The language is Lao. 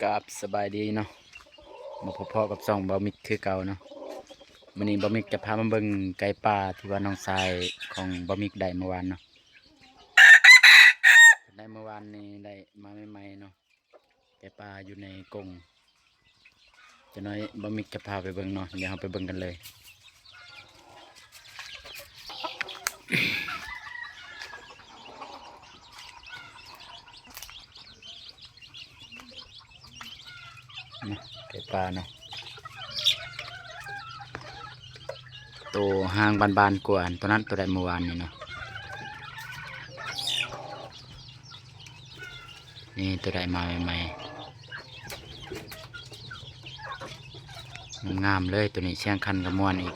ກາບສະບາຍດີເນາະ ມາພົບພໍ້ກັບຊ່ອງບ່າວມິກຄືເກົ່າເນາະ. ມື້ນີ້ບ່າວມິກຈະພາມາເບິ່ງໄກ່ປ່າທີ່ວ່ານ້ອງຊາຍຂອງບ່າວມິກໄດ້ເມື່ອວານເນາະ. ໄດ້ເມື່ອວານນີ້ ໄດ້ມາໃໝ່ໆເນາະ ໄກ່ປ່າຢູ່ໃນກົງ. ຈັກໜ້ອຍບ່າວມິກຈະພາໄປເບິ່ງເນາະ ດຽວເຮົາໄປເບິ່ງກັນເລີຍ. ນະ ໄກ່ປ່າເນາະ ໂຕຫາງບານໆກວ່າໂຕນັ້ນ ໂຕໄດ້ເມື່ອວານນີ້ເນາະ. ນີ້ໂຕໄດ້ມາໃໝ່ໆ ງາມໆເລີຍໂຕນີ້ ສຽງຂັນກະມ່ວນອີກ.